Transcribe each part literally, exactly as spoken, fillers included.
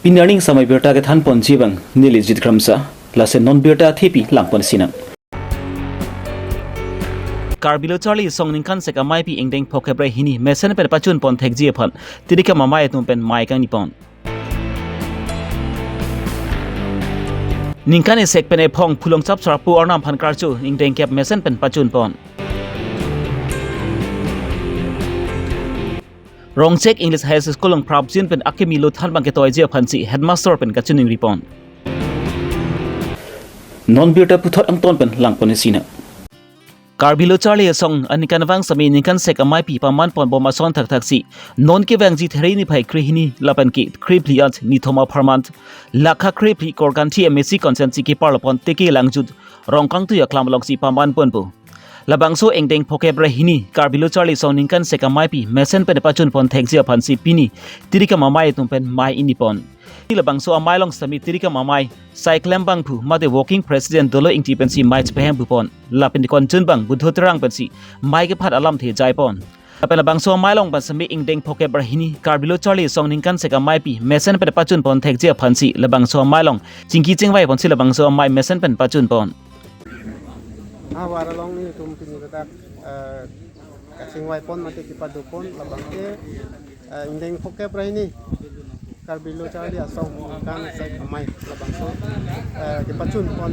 Pini arni samai birta kethan ponji abang neli Jit Kramsa, laso non birta thepi langpon sinang. Karbi Lo Charli Asong ningkan sek ameipi ingdeng phokep ra hini mesen pen pachun pon thekji aphan tirikam amei atum pen mei kangni pon. Ningkan isek pen ephong Phulongchap Sarpo arnam aphan karcho ingdeng kep mesen pen pachun pon. Rongchek English High School along prapjin pen akimi lo than abang ketoiji aphansi headmaster pen kachiningri pon. Non birta puthot angton pen langpon sinang. Karbi Lo Charli Asong aningkanvang semi ningkan sek ameipi paman pon bom ason thakthaksi non kevangji There niphai krehini lapen ke krephli ant nithom apharman lakha krephli korkanthi M A C constituency keparlo pon Teke Langjut Rongkangtui aklam alongsi paman ponpo. Labangso ingdeng phokep ra hini Karbi Lo Charli Asong ningkan sek ameipi mesen pen pachun pon thekji aphansi pini tirikam amei atum pen mei ingni pon. Labangso amei along semi tirikam amei Saiklem Bangphu mate working president Dolo Ingti pensi mei chepahemphu pon. Lapen konchun abang Budho Terang pensi mei kephat alamthe jai pon. Lapen labangso amei along pen semi ingdeng phokep ra hini Karbi Lo Charli Asong ningkan sek ameipi mesen pen pachun pon thekji aphansi labangso amei along chingki chingvai ponsi labangso amei mesen pen pachun pon. Havar along nelitum pini ladak, eh, kachingvai pon mate kepado pon labang ke, eh, ingdeng phokep ra hini Karbi Lo Charli Asong ningkan sek amei labangso, eh, kepachun pon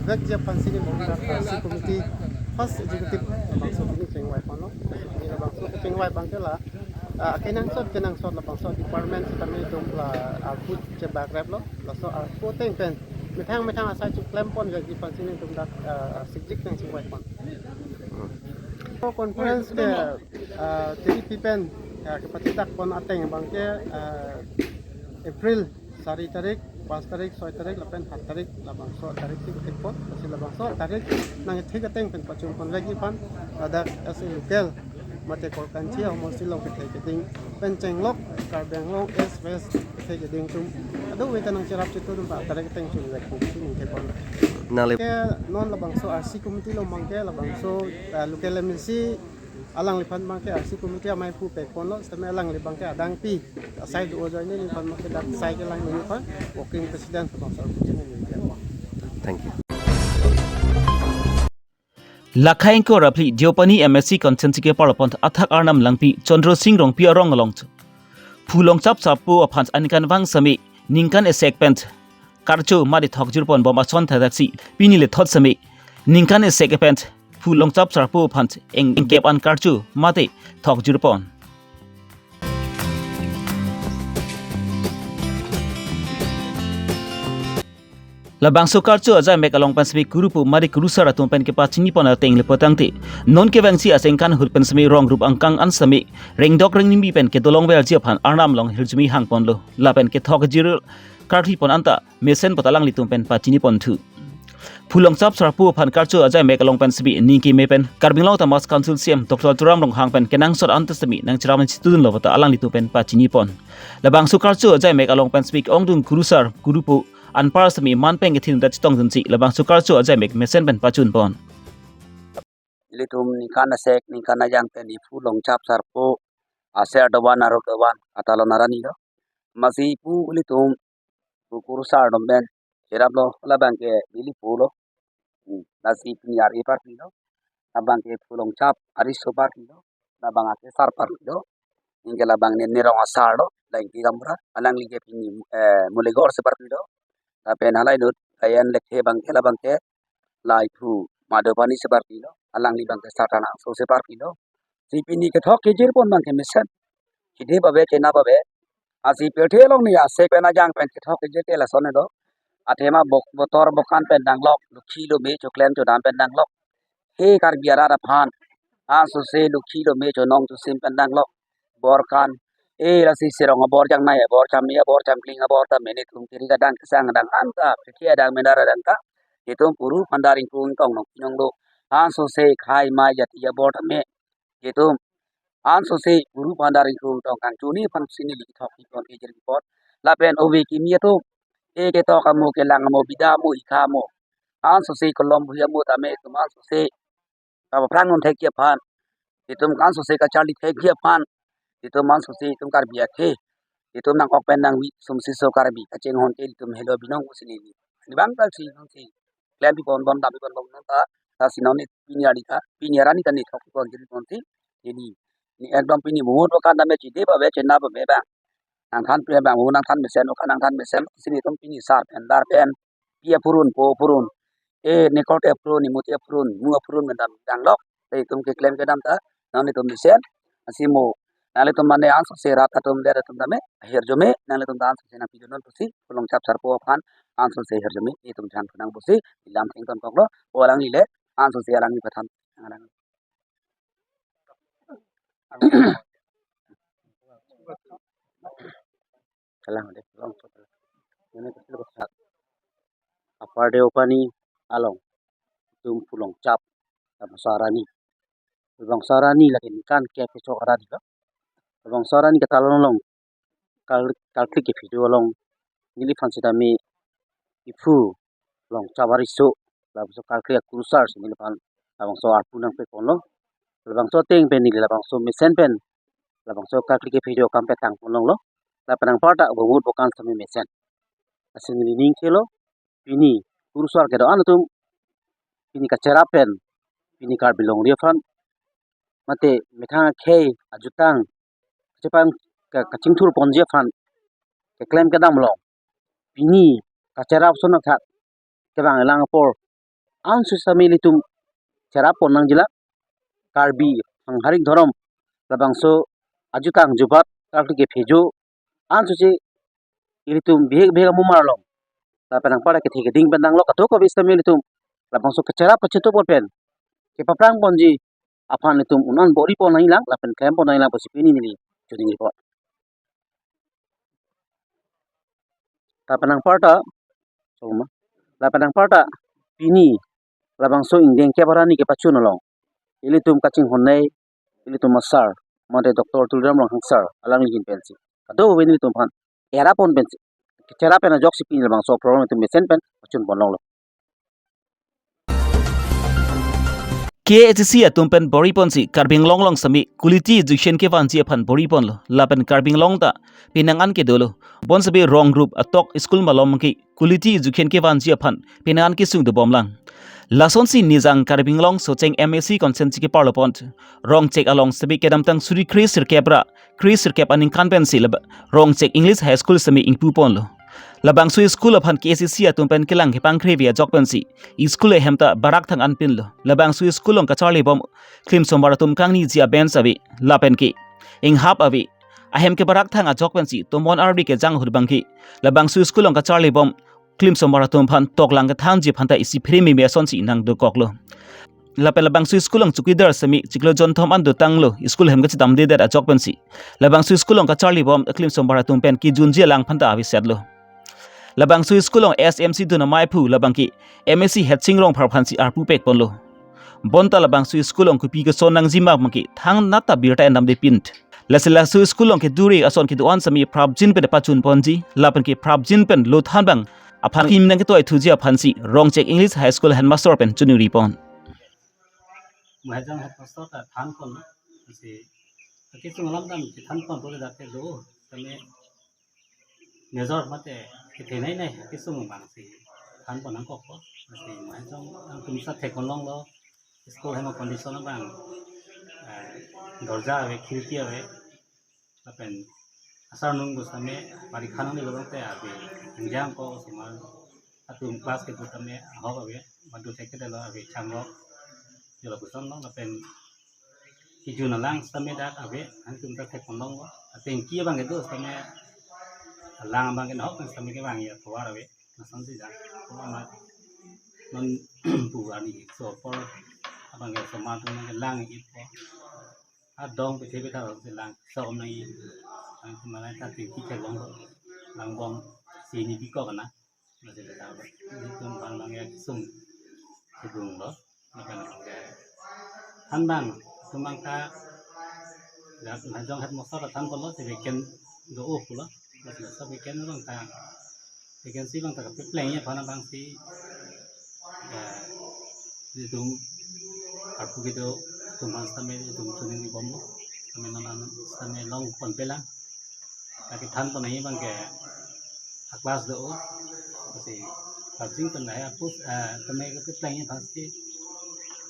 vekji aphansi nelitum ladak, eh, C committee first executive labangso pini chingvai ponlo. Pini labangso kachingvai abang ke la, eh, kenangsot kenangsot labangso department sitame nelitum la arpu chebagreplo, laso arpu ateng pen methang methang asai cheklem pon vekji aphansi nelitum ladak, eh, sikjik nangchingvai pon. So conference ke, eh, T D P pen, eh, kepachidak pon ateng abang ke, eh, April sari tarik, pas tarik, soi tarik lapen hat tarik labangso tarik si ketik pon, lasi labangso tarik nangthik ateng pen pachun pon vekji aphan ladak as a local mate korkanthi ahormu si along kethe keding pen chenglok Karbi Anglong East West kethe keding atum ado weta nangcherap chitu atum ta tarik ateng chun vek pusi ningke pon. Nangli- Ke non labangso R C committee along abang ke labangso, eh, local M A C alangliphan abang ke R C committee amei pu pek ponlo, sitame alangli abang ke adang pi asai do ajoine nelitum abang ke dak sai kelang nelitum working president abang so. Thank you. Lakha ingkoi ra phli Deopani M A C constituency keparlo pon athak arnam langpi Chandra Sing Rongpi arong along Phulongchap Sarpo aphan aningkanvang semi ningkan isek pen karcho mate thokjir pon bom ason thakthaksi pini le thot semi ningkan isek pen Phulongchap Sarpo aphan ing-, ingkep an karcho mate thokjir pon. Labangso karcho ajaimek along pen semi kurupo mate kurusar atum pen kepachini pon ateng le potangte non kevangji asengkan ahut pen semi rong rup angkang an semi rengdok rengnimi pen kedolong verji aphan arnam along hirjume hang ponlo lapen kethokjir karkli pon anta mesen apot alanglitum pen pachini ponthu. Phulongchap Sarpo aphan karcho ajaimek along pen semi ningke me pen Karbi Anglong Autonomous Council C E M Doctor Tuliram Ronghang pen kenangsot anta semi nangcherap nangchitudunlo puta alanglitum pen pachini pon. Labangso karcho ajaimek along pen semi ongdung kurusar kurupo anpar semi man pen kethin dat chetongdunsi labangso karcho ajaimek mesen pen pachun pon. Ilitum ningkan asek ningkan ajang pen Phulongchap Sarpo aser dovan aro dovan atalo narani lo. Masi pu ilitum pu kurusar atum pen cheraplo labang ke neli pulo. Hmm, lasi pini ari parpilo. Labang ke Phulongchap ariso parpilo. Labang ake sar parpilo. Ningke labang ne nerong asar lo, Dangki Gaonbura, alangli ke pini, eh, Mulegor si parpilo. Lapen halai inut, Kayan Lekthe abang ke labang ke, Laiphu Madopani si parpilo, alangli abang ke Sartanangso si parpilo. Si pini kethok kejir pon abang ke mesen. Kidip ave, kenap ave. Asi pirthe along ni asek pen ajang pen kethok kejir ke lason do. Athema bok-, botor bokan pen danglok, lukhi lome choklem chodam pen danglok. He Karbi arat aphan. Ansose lukhi lome chonong chosim pen danglok. Bor kan. E lasi serong abor, jangnai abor, chami abor, chamkling abor, ta mene tum kiri kadang kesang dang anta, kiri adang mendar adang ta. Itum puru pandar ingkung tong nong kinong do. Ansose khai mai jati abor ta me. Itum ansose puru pandar ingkung tong kangchuni aphan si neli kethok kepon kejir kepon. Lapen ove kimi atum. E ketok amo, kelang amo, bida amo, ikha amo. Ansose kolom buhi amo ta me itum ansose kapaphrang non thekji aphan, itum ansose kacharli thekji aphan, itum ansose itum Karbi akhei itum nangkok pen nangvi sumsi so Karbi kachinghon ke itum helo binong pusi neli. Neli bang ta si nong si klem pipon bom dam pipon bom nong ta, ta si nong ni pini arni ta, pini arni ta nithok pipon kiri pon si. Neli, neli ekdom pini mumut bokan dam me chide ba be chenna ba be bang. Nangthan pe bang, nangthan mesen, oka nangthan mesen, si nelitum pini sar pen, dar pen, pi apurun, po apurun, e, nekot apurun, imut apurun, mu apurun, mendam, danglok, te itum keklem kedam ta, nang nelitum mesen, asi mo, nanglitum mane ansose rat atum, der atum tame, ahirjume, nanglitum ta ansose nangpidunon pusi, Pulongchap sarpo aphan, ansose ahirjume, itum than kunang pusi, ilam thengton koklo, o alanglile, ansose alangli pathan, alang. Kalang deh, long. Ini kecil besar. Apar Deopani along. Itum Pulongchap, Labangso arni. Labangso arni lake ningkan kep kechok arni lo. Labangso arni katalon long. Kal-, kalkli kephijo along. Neliphan sitame iphu Longchap ariso, labangso kalkli akurusar si neliphan labangso arpu nangpekponlo. Labangso ateng pen neli labangso mesen pen labangso kalkli kephijo akam petang ponlonglo. Lapen anparta bumut bokan sitame mesen. Asi neli ning kelo, pini kurusar kedo-an atum, pini kacherap pen, pini Karbi longri aphan, mate methang akhei ajutang, chepang ka-, kachingthur ponji aphan, keklem kedam along, pini kacherap ason athak kevang elang apor, ansu sitame ilitum cherap pon nangjilang. Karbi hangharik dhorom labangso ajutang jubat kalkli kephijo ansose ilitum bihek bihek amumar along. Lapen anparta kethe keding pen tanglo, kadokave sitame ilitum labangso kacherap kachetong pon pen, kepaprang ponji aphan ilitum un-an bor-i pon nangjilang, lapen klem pon nangjilang pusi pini neli choningri pon. Lapen anparta, soma. Lapen anparta, pini labangso ingdeng kep arni kepachun along, ilitum kachinghonnei, ilitum asar, mate Doctor Tuliram Ronghang sar, alangli ahin pensi, kadokave nelitum aphan cherap pon pensi, cherap pen ajoksi pini labangso program itum mesen pen pachun ponlonglo. K H A C atum pen bor-i ponsi Karbi Anglong along sitame quality education kevanji aphan bor-i ponlo. Lapen Karbi Anglong ta penang an kedolo. Bonsitame rong group atok school malom ke quality education kevanji aphan penang an kesung dobomlang. Lasonsi nijang Karbi Anglong Socheng M A C constituency keparlo pon, Rongchek along sitame kedamtang suri kre sirkep ra kre sirkep aningkan pensi laba Rongchek English High School sitame ingpu ponlo. Labangso school aphan K H A C atum pen kelang kepangkre ave ajok pensi school ahem ta barak thang an pinlo. Labangso school along kacharlibom klimsomar atum kangniji a-bench ave, lapen ke inghap ave. Ahem ke barak thang ajok pensi tomon ardi kejang ahut abang ke labangso school along kacharlibom klimsomar atum aphan toklang kethanji aphan ta isi phere meme asonsi nangdokoklo. Lapen labangso school along chowkidar sitame chiklo jonthom an dotanglo, school ahem kachedamdedet ajok pensi labangso school along kacharlibom klimsomar atum pen kejunji alang aphan ta avesetlo. Labangso school along S M C dun amei aphu labang ke M A C Headsing Rongphar aphansi arpu pekponlo. Bonta labangso school along kopi koson nangji ma abang ke thangnat ta birta endamde pin. Lasi laso school along kedure ason kedo-an sitame prapjin pen pachun ponji, lapen ke prapjin pen lothan abang aphan kim nangketoi thuji aphansi Rongchek English High School headmaster pen choningri pon. Mahajong headmaster ta than pon, si, kesung alam dam si than pon pule dak ke do, tame major mate kethenei nei kesung abang si than pon nangkokpo, si Mahajong atum sa thek ponlonglo, school ahem a-condition abang, eh, dorja ave, khirki ave, lapen asar nung pusitame parikha nangji abang te ave, enjang ko osomar atum class kedo tame ahok ave, madu thek kedelo ave, changlo, jolo pusonlo, lapen kejun alang sitame dak ave, atum ta thek ponlonglo, atengki abang kedo sitame alang abang ke nahok sitame kevang ya tovar ave, lasonsi dak, amat non pu arni so apor abang ke osomar atum nangkelang-ikpo. Adong pethe petha si lang som nang-ik. Ang kemana ta tingki chelong, langbom si ni bikok na. Masih petha. Itum abang abang ya kesung, kedunglo. Lapen ke than abang, itum abang ta, ya, Mahajong headmaster ta than ponlo, si vacant do-o pulo. Masih so vacant abang ta, vacancy abang ta kapepleng ya, aphan abang si, eh, itum arpu kedo atum aphan sitame itum choningri bomlo, sitame non an sitame long ponpelang. Lake than pon abang ke a class do o. Lasi prapjin pen lahai apus, eh, tame ke pleng ya pasti.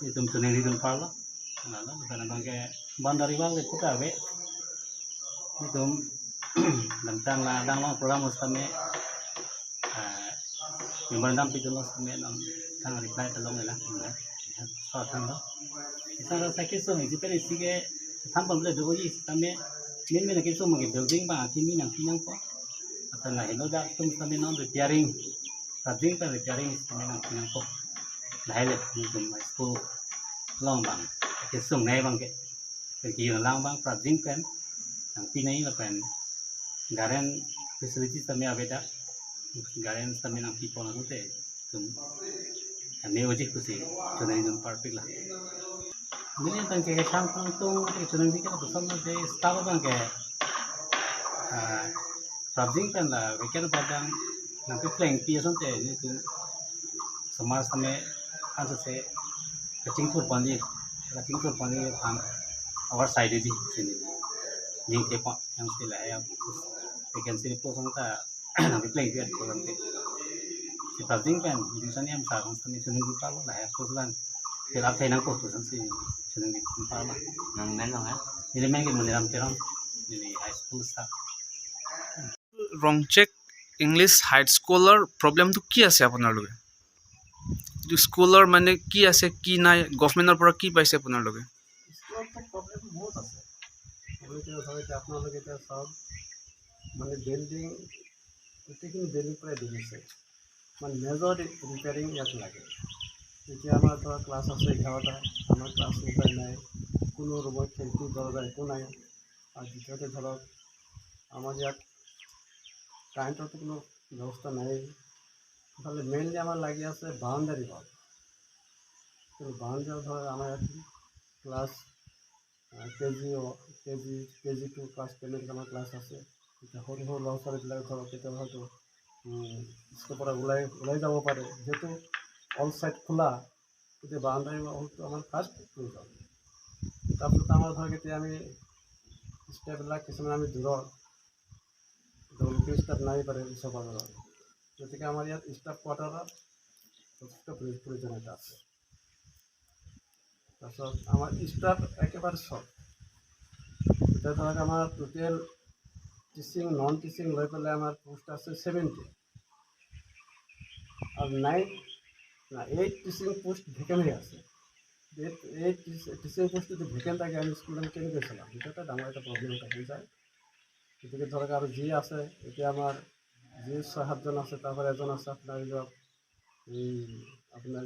Itum choningri dun parlo. Lalo, lapen abang ke boundary wall ke kuta ave. Itum damtang la danglong program sitame, eh, memorandum pidunlo sitame nangthang reply ta longle lang. So thanglo. Isa ra sakit sung isi pen isi ke than pon le do o isi tame min min ke sung ke building abang akimi nangpi nangpo. Lapen la henodak atum sitame non repairing. Prapjin pen repairing sitame nangpi nangpo. Lahai le itum school along abang ke sung nai abang ke. Pen kejun lang abang prapjin pen nangpi nai lapen garden facilities tame avedak. Garden tame nangpi pon asonte itum ame ojik pusi choningri dun parpik la. Neli abang ke kethang tong tong ke choningri ke lapuson lo je staff abang ke, ah, prapjin pen la weekend abang nangpi plengpi asonte nelitum osomar tame anso se kachingthur ponji, kachingthur ponji ham our side ji sini. Ning ke pon yang sila ya vacancy post ta nangpi plengpi at ko ante. Si prapjin pen, education M sir, kami choningri parlo lahai apus abang. Fill up thai nangpo pusi choningri parlo. Nangmen long ha? Neli men ke Moniram Teron, neli high school staff. ৰংচেক English high স্কুলৰ প্ৰব্লেমটো কি আছে আপোনালোকে? এইটো স্কুলৰ মানে কি আছে কি নাই, গভৰ্ণমেণ্টৰ পৰা কি পাইছে আপোনালোকে? স্কুলততো প্ৰব্লেম বহুত আছে। প্ৰব্লেম কিয় হয়, এতিয়া আপোনালোকে এতিয়া চাওক, মানে বিল্ডিং, গোটেইখিনি বিল্ডিং প্ৰায় ডুবিছে, মানে মেজৰ ৰিপেয়াৰিং ইয়াত লাগে। এতিয়া আমাৰ ধৰক ক্লাছ আছে এঘাৰটা, আমাৰ ক্লাছ ৰুম নাই, কোনো ৰুমত খিৰিকী দৰ্জা একো নাই। আৰু দ্বিতীয়তে ধৰক আমাৰ ইয়াত কাৰেণ্টৰতো কোনো ব্যৱস্থা নাই। ইফালে মেইনলি আমাৰ লাগি আছে বাউণ্ডাৰী ৱাল, কিন্তু বাউণ্ডাৰী ৱাল ধৰক আমাৰ ইয়াত ক্লাছ কে জি, কে জি, কে জি টু ক্লাছ টেনত আমাৰ ক্লাছ আছে। এতিয়া সৰু সৰু ল'ৰা ছোৱালীবিলাক ধৰক কেতিয়াবা হয়তো, উম, স্কুলৰ পৰা ওলাই ওলাই যাব পাৰে, যিহেতু অল চাইড খোলা, গতিকে বাউণ্ডাৰী ৱালটো আমাৰ ফাৰ্ষ্ট প্ৰয়োজন। তাৰপিছত আমাৰ ধৰক এতিয়া আমি ষ্টাফবিলাক কিছুমান আমি দূৰত, তেওঁলোকে ষ্টাফ নাই পাৰে ওচৰ পাজৰৰ, গতিকে আমাৰ ইয়াত ষ্টাফ কোৱাৰ্টাৰৰ যথেষ্ট প্ৰয়োজনীয়তা আছে। তাৰপিছত আমাৰ ষ্টাফ একেবাৰে চৰ্ট। এতিয়া ধৰক আমাৰ টোটেল টিচিং, নন টিচিং লৈ পেলাই আমাৰ পোষ্ট আছে ছেভেণ্টি, আৰু নাইন না এইট টিচিং পোষ্ট ভেকেণ্ট হৈ আছে। এইট এইট টিচিং পোষ্ট যদি ভেকেণ্ট থাকে, আমি স্কুল আমি কেনেকৈ চলাম? সেইটো এটা ডাঙৰ এটা প্ৰব্লেম এটা হৈ যায়। গতিকে ধৰক আৰু যি আছে, এতিয়া আমাৰ যি ছয় সাতজন আছে, তাৰ পৰা এজন আছে আপোনাৰ ধৰক এই আপোনাৰ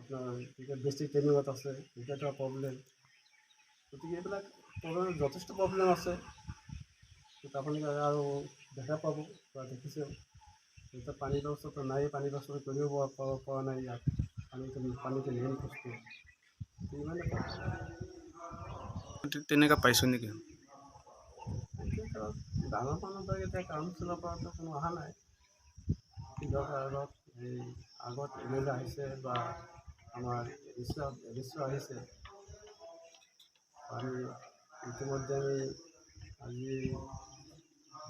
আপোনাৰ কি কয় বেচিক ট্ৰেইনিঙত আছে, সেইটো এটা প্ৰব্লেম। গতিকে এইবিলাক প্ৰব্লেম, যথেষ্ট প্ৰব্লেম আছে। গতিকে আপোনালোকে আৰু দেখা পাব বা দেখিছে, এতিয়া পানী ব্যৱস্থাটো নাই, পানী ব্যৱস্থা কৰিব পৰা, পৰা, পৰা নাই ইয়াত। পানীটো, পানীটো মেইন বস্তু। গতিকে ইমানে কথা। তে- তেনেকা পাইছো নেকি? এতিয়া ধৰক ডাঙৰ মানুহ বিলাক এতিয়া কাউন্সিলৰ পৰাতো কোনো অহা নাই। ধৰক আগত এই আগত এম এল এ আহিছে বা আমাৰ A D C, A D C আহিছে। আমি ইতিমধ্যে আমি আজি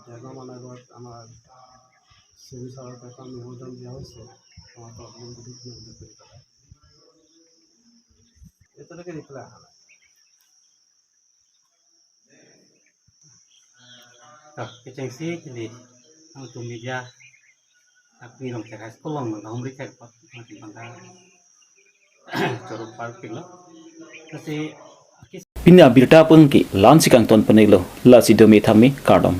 ডেৰমাহ মান আগত আমাৰ চি এম ছাৰক এখন মেমৰেণ্ডাম দিয়া হৈছে, আমাৰ প্ৰব্লেম গোটেইখিনি উল্লেখ কৰি পেলাই। এতিয়ালৈকে ৰিপ্লাই অহা নাই। Ah, kechengsi kili nangtum media akni Rongchek High School along nang humri chek pot nang timpang ka choro parpiklo. Kasi pini abirta pun ke la-ansi kangton penilo, lasi dome thame kardom.